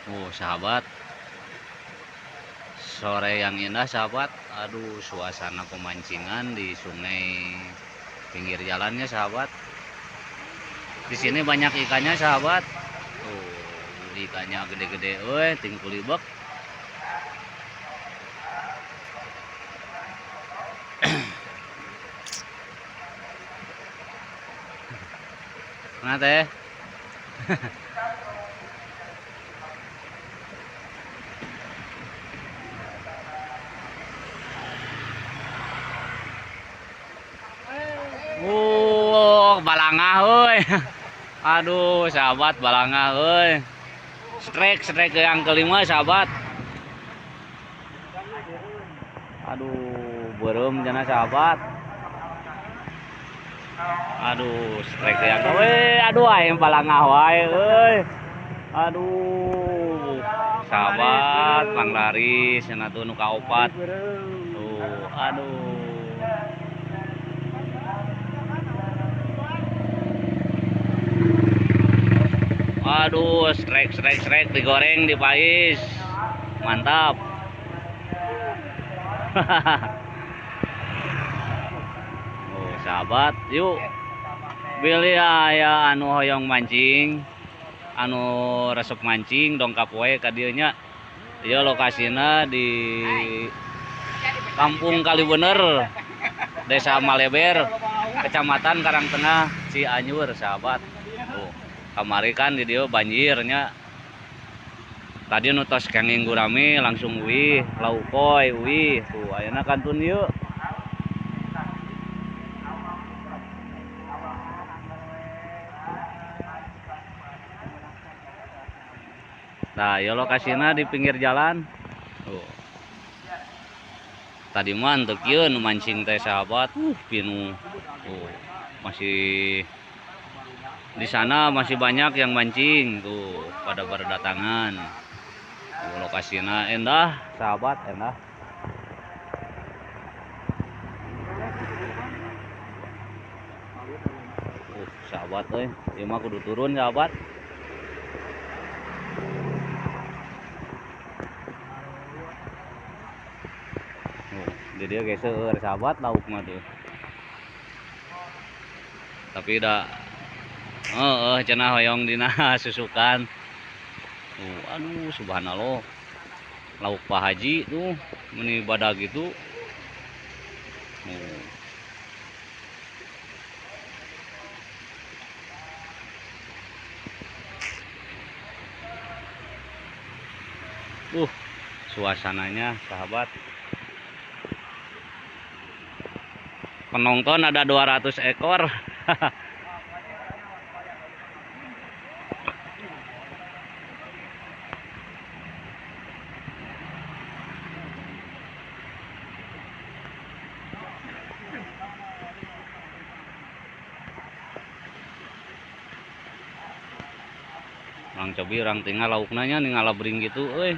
Oh, sahabat. Sore yang indah, sahabat. Aduh, suasana pemancingan di sungai pinggir jalannya, sahabat. Di sini banyak ikannya, sahabat. Tuh, ikannya gede-gede euy, tingkulibek. Mana teh? Balangah euy. Aduh, sahabat, balangah euy. Strike, strike yang kelima, sahabat. Aduh, beureum cenah, sahabat. Aduh, strike yang euy, aduh aing balangah wae euy. Aduh, sahabat, panglaris cenah tuh nu kaopat. Tuh, aduh. Aduh, strike, strike, strike, digoreng, dipais. Mantap. Oh, sahabat, yuk. Bilih aya anu hoyong mancing, anu resep mancing dongkap wae ka dieu nya. Ieu lokasina di Kampung Kalibener, Desa Maleber, Kecamatan Karangtengah, Cianjur, sahabat. Tuh, kamari kan di dieu banjirnya. Tadi nu tos kenging gurami langsung uih, lauk koi uih. Tuh, ayeuna kantun ieu. Nah, ieu lokasina di pinggir jalan. Tuh. Tadi mah teu kieu nu mancing teh, sahabat. Pinuh. Tuh, masih di sana masih banyak yang mancing tuh, pada berdatangan. Tuh, lokasina endah, sahabat, endah. Sahabat euy, ieu mah kudu turun, sahabat. Tuh, di dieu ge seueur, sahabat, lauk mah tuh. Tapi da heeh cenah hoyong dina susukan. Tuh, aduh subhanallah. Lauk Pak Haji tuh meni badag gitu. Tuh. Suasananya, sahabat. Penonton ada 200 ekor. Orang cobi orang tinggal laukna nya ningali bering gitu euy.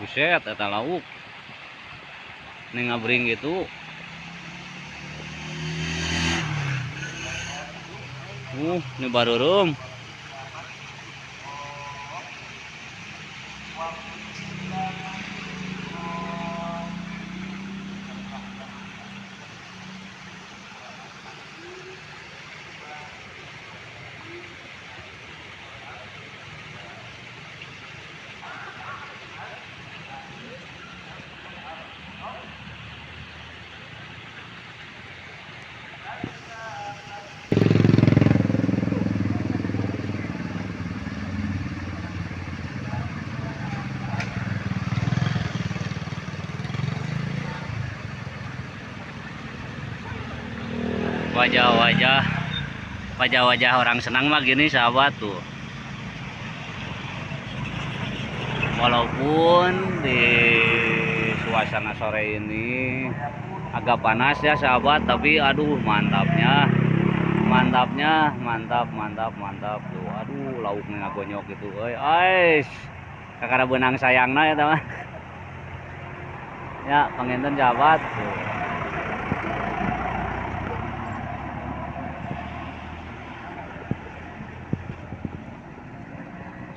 Buset eta lauk. Ningabring gitu. Ini barurum. Wajah-wajah orang senang mah gini, sahabat tuh. Walaupun di suasana sore ini agak panas ya, sahabat, tapi aduh mantapnya, mantapnya, mantap, mantap, mantap tuh. Aduh lauknya ngagonyok gitu, euy, ais. Kakara benang sayangna ya teman. Ya, panginten sahabat tuh.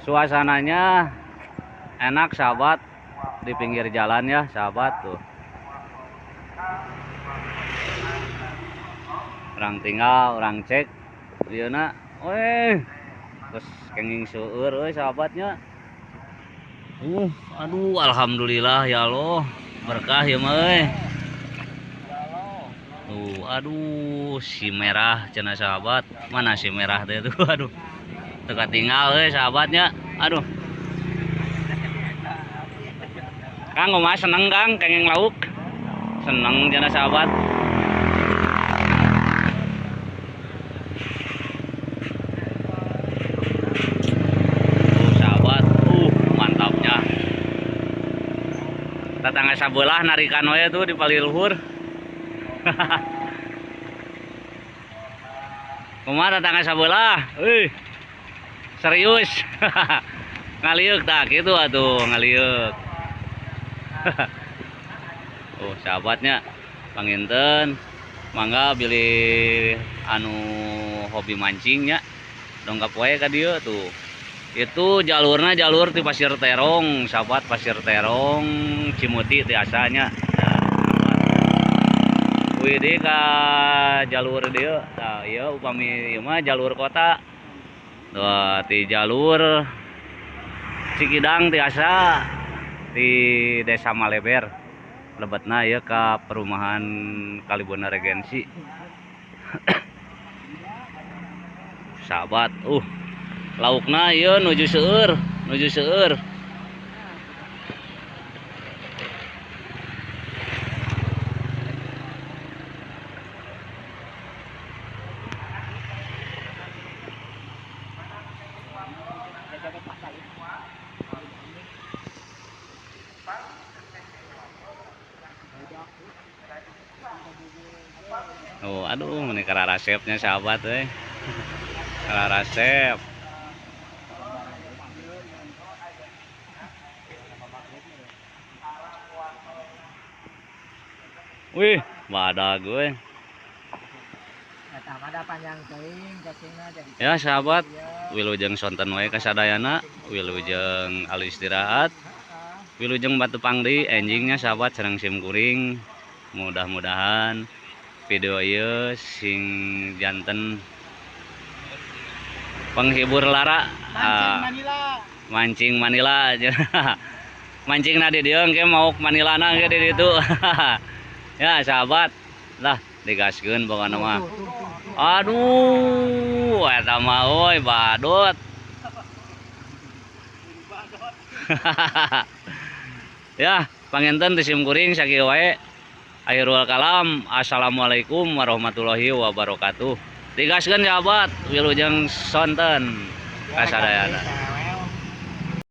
Suasananya enak sahabat, di pinggir jalan ya sahabat tuh. Orang tinggal, orang cek ieu na, weh, terus kenging seueur euy sahabatnya. Aduh, alhamdulillah ya Allah, berkah ya mah euy. Tuh, aduh, si merah cenah sahabat. Mana si merah teh tuh, aduh. Teu katinggal euy sahabatnya. Aduh. Kang, kumaha seneng Kang kenging lauk? Seneng cenah sahabat. Tuh sahabat, mantapnya. Tetangga sabelah narikan we tuh di paliluhur. Kumaha tetangga sabelah? Euy. Serius. Ngaliuk tah kitu atuh ngaliuk. Oh, sahabatnya panginten mangga bilih anu hobi mancingnya dongkap wae ka dieu tuh. Itu jalurna jalur ti Pasir Terong, sahabat, Pasir Terong Cimuti tiasanya. Nah, wih deui ka jalur dieu. Tah ieu upami ieu mah jalur kota. Tuh, ti jalur Cikidang tiasa di Desa Maleber. Lebetna ieu ka perumahan Kalibunda Regensi. Sahabat, laukna ieu nuju seueur, nuju seueur. Oh, aduh, ini kararasepnya sahabat euy. Kararasep. Wih, badag euy. Eta mah da panjang teuing cacingna jadi. Ya sahabat, wilujeng sonten wae kasadayana, wilujeng alus istirahat, wilujeng batu pangdi enjingnya sahabat sareng sim kuring. Mudah-mudahan video ieu sing janten penghibur lara. Mancing Manila. Mancing Manila aja. Mancing na di dieu engke mauk Manilana engke di ditu. Ya sahabat, lah digaskeun pokona mah. Aduh, eta mah euy badut. Ya, panginten ti sim kuring sakieu wae. Akhirul kalam, assalamualaikum warahmatullahi wabarakatuh. Digaskeun sahabat, wilujeng sonten kasadayana.